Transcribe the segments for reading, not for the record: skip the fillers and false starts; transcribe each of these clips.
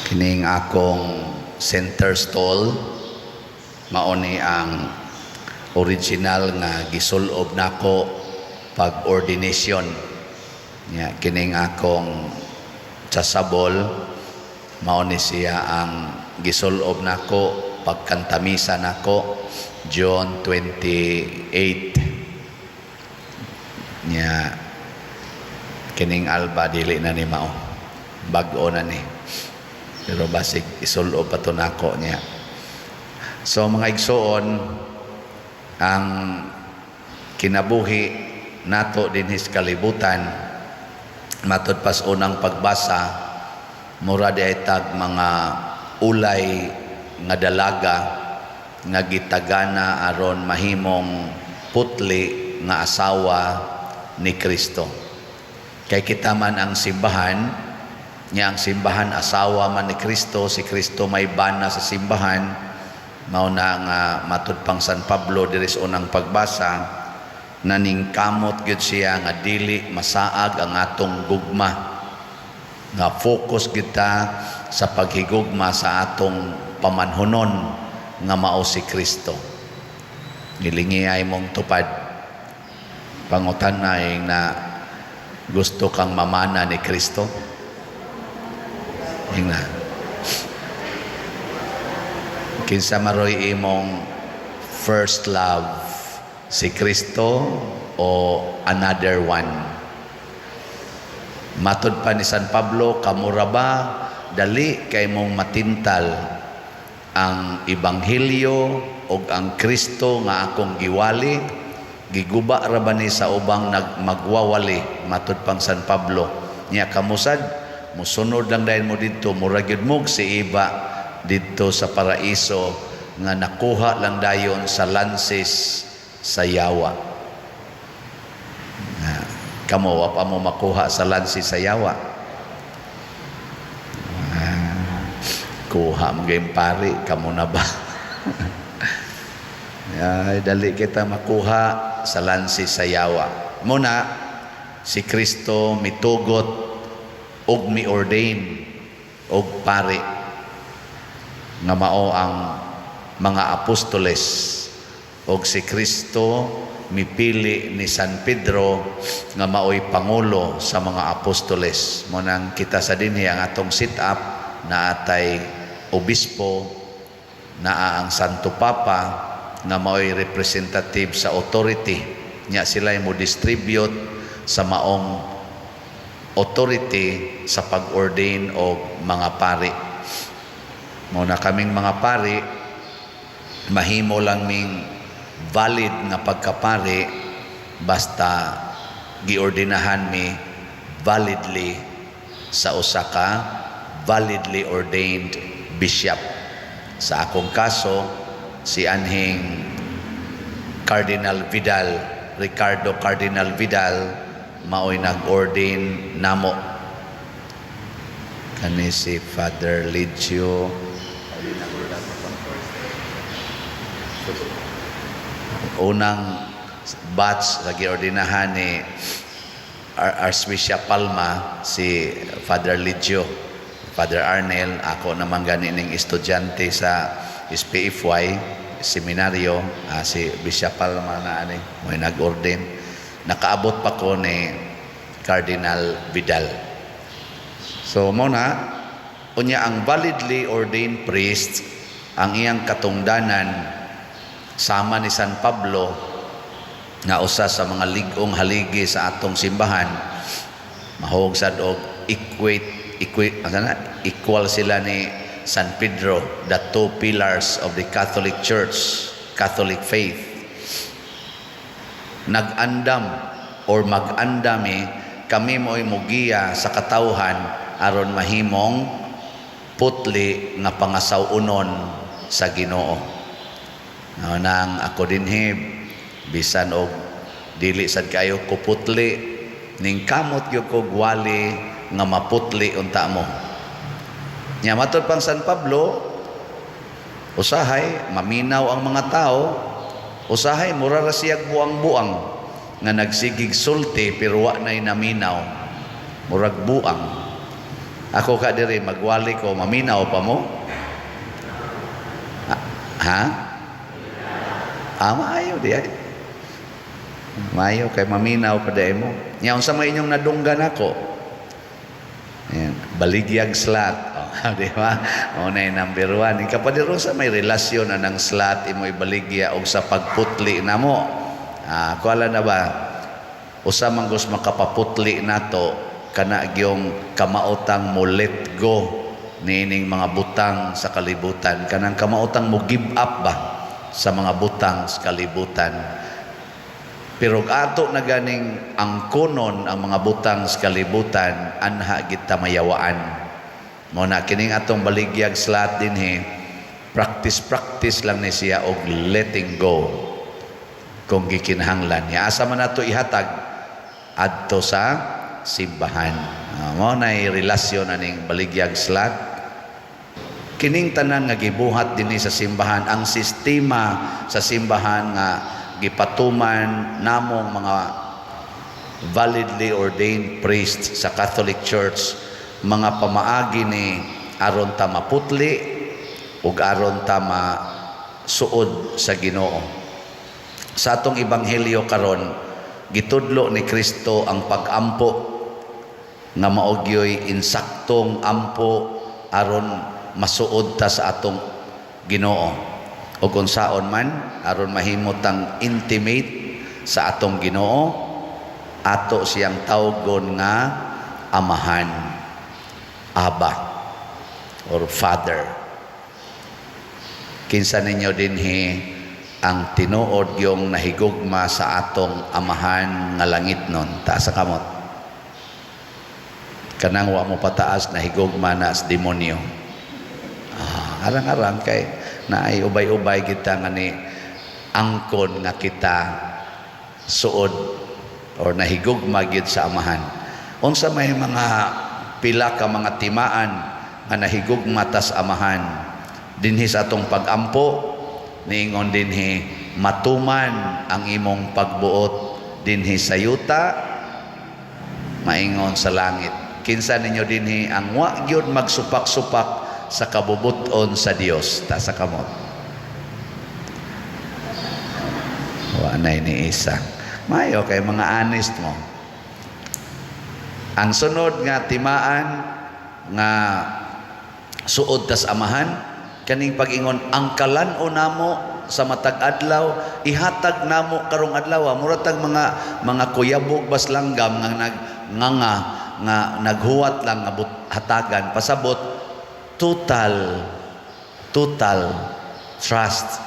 Kining akong center stall, mao ni ang original nga gisulob nako pag ordination. Nya kining akong chasuble, mao ni siya ang gisulob nako pagkantamisa nako, June 28. Nya kining alba, dili na ni mao, bag-o na ni, pero basig isulob pa to nako niya. So mga igsoon, ang kinabuhi nato dinhi sa kalibutan, matud pas unang pagbasa, mura di ay tag mga ulay nga dalaga nga gitagana aron mahimong putli nga asawa ni Kristo. Kay kita man ang simbahan niya, ang simbahan asawa man ni Kristo, si Kristo may bana sa simbahan. Mao na nga matud pang San Pablo diri sa unang pagbasa, naningkamot gyud siya nga dili masaag ang atong gugma, nga focus kita sa paghigugma sa atong pamanhunon nga mao si Kristo. Gilingi ay mong tupad, pangutan na na gusto kang mamana ni Kristo. Ingna. Kinsa maroy imong first love? Si Kristo o another one? Matud pa ni San Pablo, kamura ba dali kay mong matintal ang ebanghelyo o ang Kristo nga akong giwali, giguba ra ba ni sa ubang nagmagwawali? Matud pang San Pablo niya, kamusad musunod lang dahil mo didto, murag gyud mo si iba didto sa paraiso nga nakuha lang dayon sa lansis sa yawa. Na, kamo, wa pa mo makuha sa lansis sa yawa. Ah, kuha mo gayong pari, kamo na ba? Ay, dali kita makuha sa lansis sa yawa. Muna, si Kristo mitugot og mi-ordain og pari nga mao ang mga apostoles, og si Kristo mipili ni San Pedro nga maoy pangulo sa mga apostoles. Mo nang kita sa dinhi, ang atong sit up naatay obispo, naa ang Santo Papa nga maoy representative sa authority nya. Sila mo distribute sa maong authority sa pag-ordain og mga pari. Mo na kaming mga pari, mahimo lang ming valid nga pagkapari basta giordinahan mi validly sa usa ka validly ordained bishop. Sa akong kaso, si anhing Cardinal Vidal, Ricardo Cardinal Vidal, maoy nag-ordain namo. Kani si Father Ligio, unang batch sa giordinahan ni Archbishop Palma, si Father Ligio, Father Arnel, ako naman gani ning estudyante sa SPFY seminaryo, si Bishop Palma na ani mo nag-ordain. Nakaabot pa ko ni Cardinal Vidal. So mo na unya, ang validly ordained priest, ang iyang katungdanan, sama ni San Pablo nga usa sa mga lig-ong haligi sa atong simbahan, mahog sad og equate equate asa na, equal sila ni San Pedro, the two pillars of the Catholic Church, Catholic faith. Nag-andam or mag-andami kami mo'y mugiya sa katawhan aron mahimong putli nga pangasaw-onon sa Ginoo. No, nang ako dinhi, bisan og dili sad kayo ko putli, ning kamot gyud ko wali nga maputli unta mo. Nya matud pang San Pablo, usahay maminaw ang mga tao, usahay mura ra siyag buang-buang nga nagsigig sulti pero wa nay naminaw, murag buang. Ako ka diri magwali ko, maminaw pa mo? Ah, ha? Ah, maayo di ay. Maayo kay maminaw pa di mo. Nya unsa may inyong nadunggan ako? Ayan, baligyag slat. Oh, di ba? O na yung number one. Ikapadiro sa may relasyon na ng slat imo ibaligya og sa pagputli namo. Ah, kuala na ba? Usa man gus makapaputli nato kana gyung kamaotang mo let go niining mga butang sa kalibutan, kanang kamaotang mo give up ba sa mga butang sa kalibutan. Pero ato na ganing angkonon ang mga butang sa kalibutan, anha kita mayawaan. Mo na kining atong baligyag slat dinhi, practice practice lang ni siya og letting go kung gikinahanglan niya. Asa man nato ihatag? Adto sa simbahan. Mo na relasyon aning baligyag slat. Kining tanan nga gibuhat dinhi sa simbahan, ang sistema sa simbahan nga gipatuman namong mga validly ordained priests sa Catholic Church, mga pamaagi ni aron ta maputli ug aron ta masuod sa Ginoo. Sa atong ebanghelyo karon, gitudlo ni Kristo ang pag-ampo nga mao gyoy insaktong ampo aron masuod ta sa atong Ginoo o kung saon man aron mahimo tang intimate sa atong Ginoo, ato siyang tawgon nga Amahan, Abba or Father. Kinsa ninyo dinhi ang tinuod yung nahigugma sa atong Amahan nga langitnon? Taas sa kamot. Kanang wa mo pataas, nahigugma na sa demonyo. Ah, arang-arang kay naay ubay-ubay kita nga ni angkon nga kita suod or nahigugma gyud sa Amahan. Unsa may mga pila ka mga timaan nga nahigugma tas Amahan? Dinhi sa atong pagampo, niingon dinhi, "Matuman ang imong pagbuot dinhi sa yuta maingon sa langit." Kinsa ninyo dinhi ang wa gyud magsupak-supak sa kabubuton sa Dios? Taas sa kamot. Wa na ni isa. Mayo kay mga honest mo. Ang sunod nga timaan nga suod tas Amahan, kaning pag-ingon, "Ang kalan-o namo sa matag adlaw ihatag namo karong adlaw." Mura tag mga kuyabog bas langgam nga nag nga nga naghuwat lang nga hatagan. Pasabot, total total trust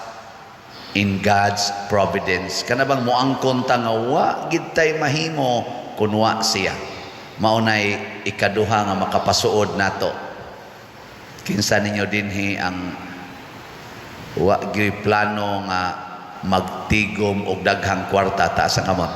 in God's providence. Kana bang moangkon ta nga wa gid tay mahimo kun wa siya. Mao nay ikaduha nga makapasuod nato. Kinsa ninyo dinhi ang wa gyud plano nga magtigom og daghang kwarta? Taas ang kamot.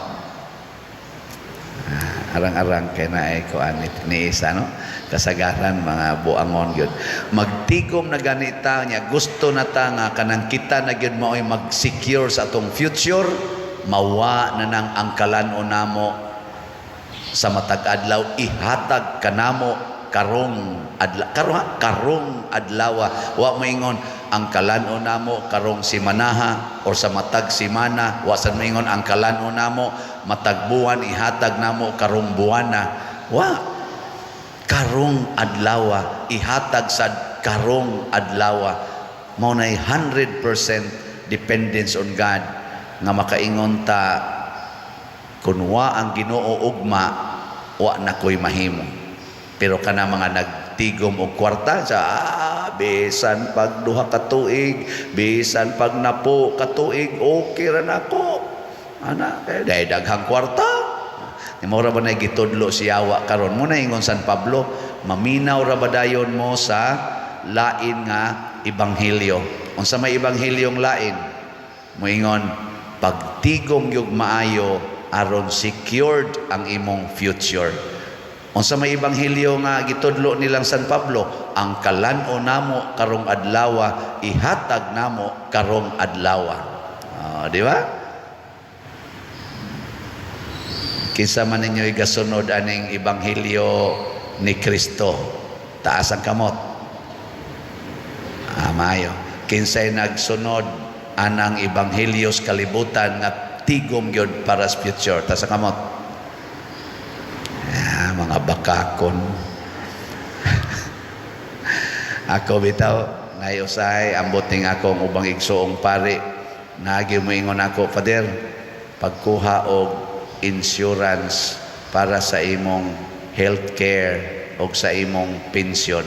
Ah, arang-arang kay naay kuan ni isa, no? Kasagaran mga buangon gyud. Magtigom na ganita niya, gusto na ta nga kanang kita na gyud mao'y mag-secure sa atong future, mawa na nang ang kalan-o namo sa matag adlaw ihatag kanamo karong adlaw, karong karong adlaw. Wa moingon ang kalan-o namo karong simanaha or sa matag simana. Wa sad moingon ang kalan-o namo matag buwan ihatag namo karong buwana. Wa, karong adlaw, ihatag sad karong adlaw. Mao nay 100% dependence on God nga makaingon ta, kun wa ang Ginoo ugma, wa na ko'y mahimo. Pero kana mga nagtigom og kwarta sa bisan pag 2 ka tuig, bisan pag 10 ka tuig, okay ra nako ana kay dahil daghang kwarta. Ni mo ra ba na gitudlo si yawa karon? Mo na ingon San Pablo, maminaw ra ba dayon mo sa lain nga ebanghelyo? Unsa may ebanghelyong lain? Moingon pagtigom gyud maayo aron secured ang imong future. Unsa may ebanghelyo nga gitudlo nilang San Pablo? Ang kalan-o namo karong adlaw ihatag namo karong adlaw. Ah, di ba? Kinsa man ninyo gasunod aning ebanghelyo ni Kristo? Taas ang kamot. Ah, maayo. Kinsay nagsunod anang ebanghelyo sa kalibutan nga tigom gyud para sa future? Taas ang kamot. Ah, mga bakakon. Ako bitaw, nayosay, ambot ning akong ubang igsuong pari. Nagi moingon ako, "Father, pagkuha og insurance para sa imong healthcare o sa imong pensyon."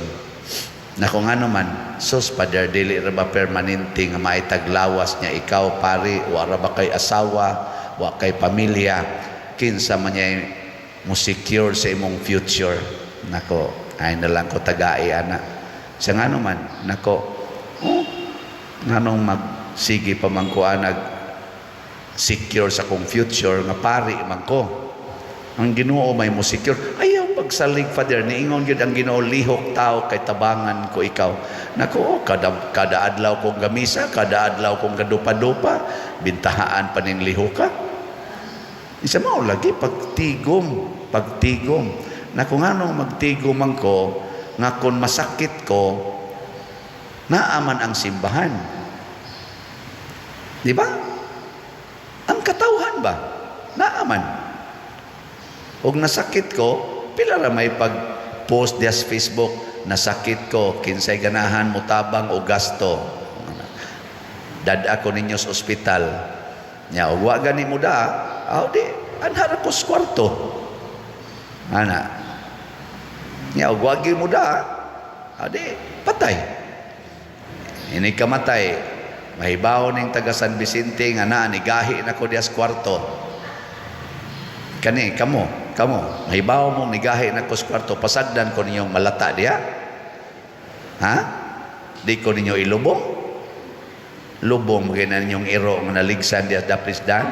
Nako, nga naman, sus, Father, dili ra ba permanente nga maitaglawas niya ikaw, pari, wa ra ba kay asawa, wa kay pamilya, kinsa man niya mo secure sa imong future? Nako, ay na lang ko tagai ana. Sa nga naman, nako, oh, nganong magsige pa man ko anag secure sa kong future nga pari man ko? Ang Ginoo may mo secure. Ayaw pagsalig, Father, niingon gyud ang Ginoo, "Lihok tao kay tabangan ko ikaw." Nako, oh, kada kada adlaw kong gamisa, kada adlaw kong gadupa-dupa, bintahaan pa ning lihok ka. Isa mao lagi pagtigom, pagtigom. Nako, nganong magtigom man ko nga kung masakit ko, naaman ang simbahan? Di ba? Ang katawhan ba? Naaman. Og nasakit ko, pila ra may pag-post diya sa Facebook, "Nasakit ko, kinsay ganahan mutabang o gasto. Dad-a ko ninyo sa ospital." Nya og wa gani mo da, aw di anha ra ko sa kwarto. Ana. Nya og wa mo da, aw di patay. Ini kamatay, mahibaw ning taga San Vicente nga naa ni gahi na ko diya sa kwarto. Kani kamo, kamo, mahibaw mong nigahi na ko sa kwarto, pasagdan ko ninyong malata diya? Ha? Di ko ninyo ilubong? Lubong mga na ninyong iro nga naligsan diya daplis dan?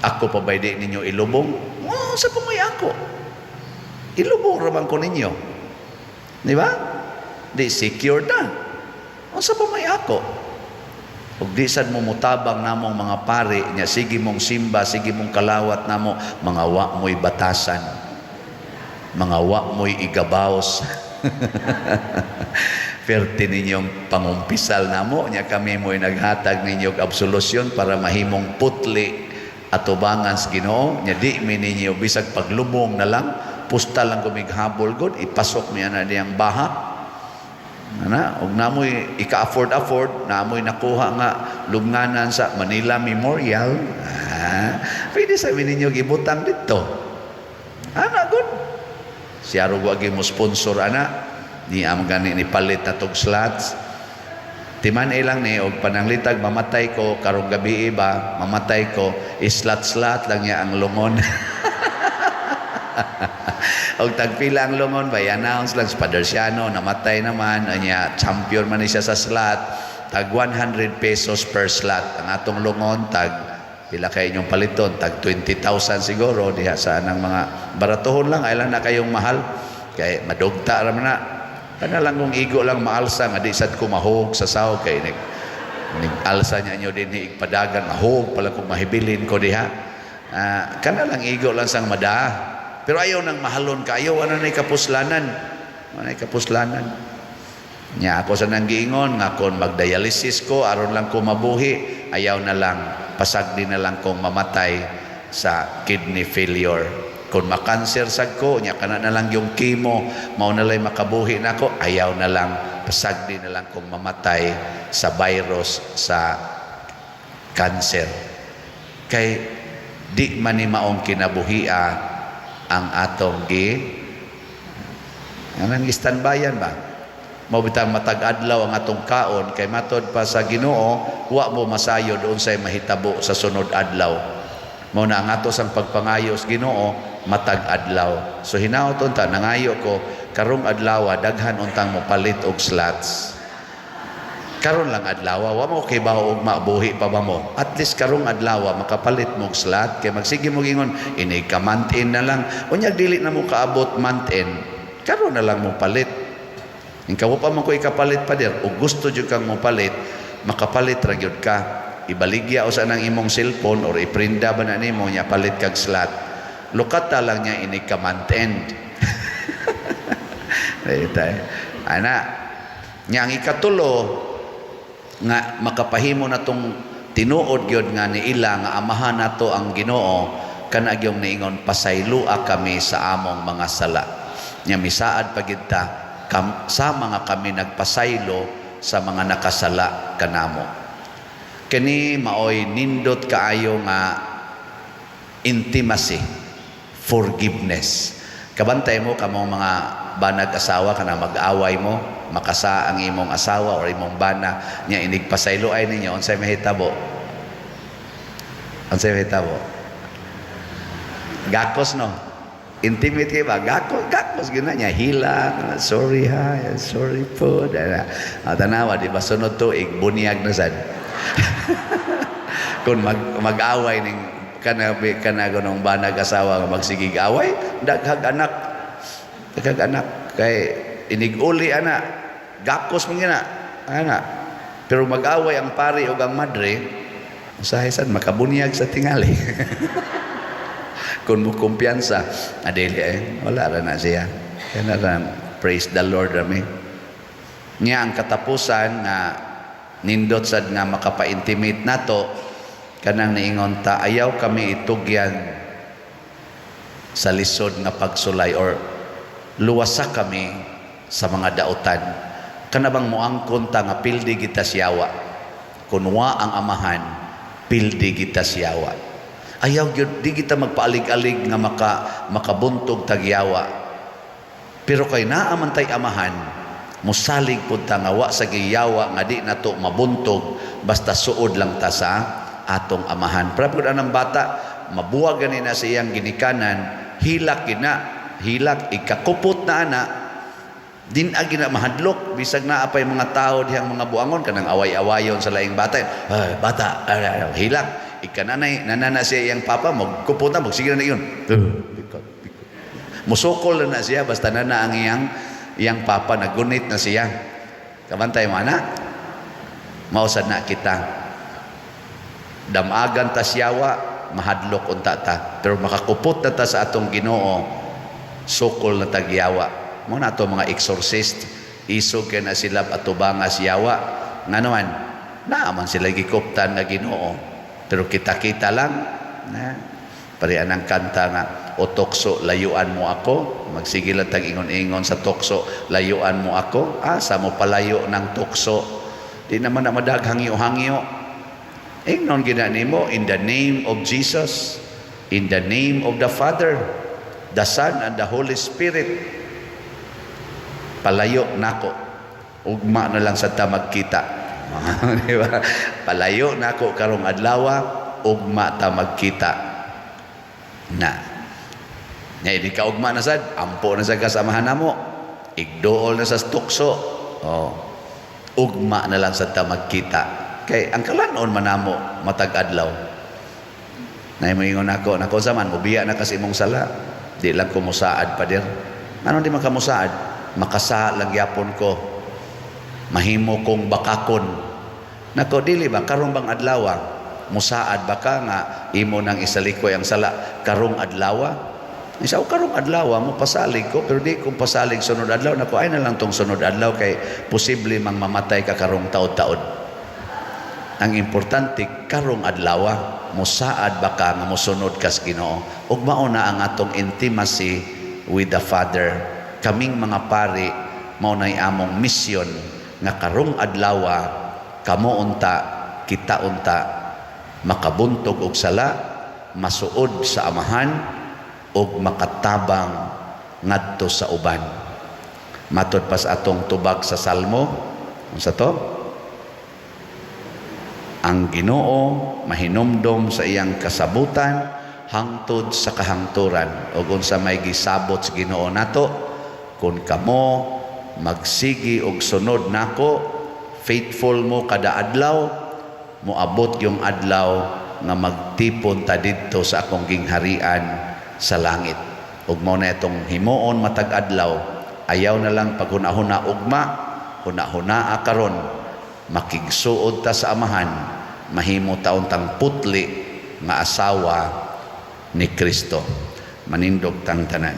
Ako pa ba'y di ninyo ilubong? Oh, sa pamay ako. Ilubong raman ko ninyo. Di ba? Di secure na. Unsa pa may ako? Ug di sad mo mutabang namong mga pari nya sige mong simba, sige mong kalawat namo, mga wa mo'y batasan. Mga wa mo'y igabaws. Perte ninyong pangumpisal namo nya kami mo'y naghatag ninyo og absolution para mahimong putli atubangan sa Ginoo nya di mi ninyo bisag paglubong na lang, pusta lang kumighabol god ipasok mi ana diyang baha ana. Og namoy ika-afford afford, namoy nakuha nga lubnganan sa Manila Memorial, ah, pwede sa ninyo gibutang dito ana god. Siya wa mo sponsor ana ni am gani ni palit na tog slots. Timan ilang ni og pananglitag mamatay ko karong gabi ba, mamatay ko, islat-slat lang niya ang lungon. Og tagpila ang lungon ba, i-announce lang si Father Siano, namatay naman, anya, champion man ni siya sa slot, tag 100 pesos per slot. Ang atong lungon, tag pila kay inyong paliton, tag 20,000 siguro, diha sa anang mga baratuhon lang, ay lang na kayong mahal. Kay madugta ra man na. Kana lang kung igo lang maalsa, nga di sad ko mahog sa saw, kay nig alsa niya nyo din igpadagan, mahog pala kung mahibilin ko diha. Ah, kana lang igo lang sang mada. Pero ayaw nang mahalon kayo, ano na kapuslanan? Ano na kapuslanan? Nya ako sa nang giingon nga kon magdialysis ko aron lang ko mabuhi, ayaw na lang, pasagdi na lang kong mamatay sa kidney failure. Kung makanser sad ko, nya kana na lang yung chemo, mao na lang makabuhi nako, ayaw na lang, pasagdi na lang kong mamatay sa virus sa cancer. Kay di man ni maong kinabuhia ang atong gi anang gistanbayan ba. Mao bitang matag adlaw ang atong kaon kay matod pa sa Ginoo, wa mo masayod unsay mahitabo sa sunod adlaw. Mao na ang ato sang pagpangayo sa Ginoo matag adlaw. So hinaot unta, nangayo ko karong adlaw daghan untang mopalit og slots. Karon lang adlaw, wa mo kay bawo og mabuhi pa ba mo. At least karong adlaw makapalit mo og slot kay magsige mo ingon inig ka month end na lang. Unya dili na mo kaabot month end, karon na lang mo palit. Ing wa pa man ko ikapalit pa dir, og gusto jud kang mopalit, makapalit ra gyud ka. Ibaligya usa nang imong cellphone or iprinda ba na nimo nya palit kag slot. Lukata lang niya inig ka month end. Tay. Ana, nya ang ikatulo nga makapahimo natong tinuod gyud nga niila nga Amahan nato ang Ginoo, kana gyung niingon, "Pasaylua kami sa among mga sala." Nya misaad pa gid ta kam, sa mga kami nagpasaylo sa mga nakasala kanamo. Kini maoy nindot kaayo nga intimacy, forgiveness. Kabantay mo kamo mga banag asawa, kana mag-away mo, makasa ang imong asawa or imong bana nya, inig pasaylo ay ninyo, unsay mahitabo? Unsay mahitabo? Gakos, no? Intimate kay ba? Gakos, gakos gina niya, hilak, "Sorry ha, sorry po." Ah, tanawa, di ba, sunod tuig bunyag na sad. Kung mag-away ning kana kana gunong banag asawa nga magsigig away, daghag anak, daghag anak kay inig-uli ana, gakos man gina ana. Pero mag-away ang pari ug ang madre, usahay sad makabunyag sa tingali kung mo kumpiyansa. Adili eh, wala ra na siya, kana ra, praise the Lord rami. Nya ang katapusan nga nindot sad nga makapa-intimate nato, kanang niingon ta, "Ayaw kami itugyan sa lisod nga pagsulay," or "Luwasa kami sa mga dautan." Kana bang moangkon ta nga pildi kita siyawa? Kun wa ang Amahan, pildi kita siyawa. Ayaw gyud, di kita magpaalig-alig nga makabuntog tagyawa. Pero kay naa man tay Amahan, musalig pud ta nga wa sa giyawa nga di nato mabuntog basta suod lang ta sa atong Amahan. Pero pud anang bata, mabuwag gani na sa iyang ginikanan, hilak gina, hilak, ikakupot na ana, din agi na mahadlok bisag naa pay mga tao dihang mga buangon, kanang away-awayon sa laing bata. Ay, bata, ay, ay, hilak, ikananay nanana siya iyang papa, magkupot na, magsige na iyon. Musukol na siya basta nana ang iyang iyang papa, nagunit na siya. Kabantay mo ana, mausad na kita. Damagan ta siyawa, mahadlok unta ta, pero makakupot na ta sa atong Ginoo, sukol na tagyawa. Mo na ato mga exorcist, isog kay na sila atubangas yawa. Ngano man, naa man sila gikuptan nga Ginoo, pero kita-kita lang na parian ang kanta nga, "O tukso, layuan mo ako." Magsige lang tag ingon-ingon sa tukso, "Layuan mo ako." Asa mo palayo ng tukso? Di naman na madag hangyo-hangyo. Ingnon gina nimo, "In the name of Jesus, in the name of the Father, the Son and the Holy Spirit, palayo nako. Ugma na lang sa ta magkita." Di ba? "Palayo nako karong adlaw, ugma ta magkita." Na. Nya di ka ugma na sad, ampo na sa kasamahan namo. Igduol na sa tukso. Oh. Ugma na lang sa ta magkita. Kay ang kalanon man namo matag adlaw. Nay moingon ako, nako sa man mobiya na kasi imong sala. Di lang ko musaad, pader. Ano di man ka musaad? Makasa lang gyapon ko. Mahimo kong bakakon. Nako, dili ba karong bang adlaw musaad ba ka nga imo nang isalikoy ang sala karong adlaw? Isa o karong adlaw mo pasalig ko, pero di kong pasalig sunod adlaw. Nako, ay na lang tong sunod adlaw kay posible mang mamatay ka karong taod-taod. Ang importante, karong adlaw musaad ba ka nga mosunod kas Ginoo? Ug mao na ang atong intimacy with the Father. Kaming mga pari, mao nay among misyon nga karong adlaw kamo unta, kita unta, makabuntog og sala, masuod sa Amahan ug makatabang ngadto sa uban. Matod pa sa atong tubag sa Salmo, unsa to? Ang Ginoo mahinumdom sa iyang kasabutan hangtod sa kahangturan. Ug unsa may gisabot sa Ginoo nato? Kung kamo magsigi og sunod nako, faithful mo kada adlaw, moabot yung adlaw nga magtipon ta didto sa akong gingharian sa langit. Ug mao na itong himuon matag adlaw. Ayaw na lang paghuna-huna ugma, huna-hunaa karon. Makigsuod ta sa Amahan, mahimo taon tang putli nga asawa ni Kristo. Manindog tang tanan.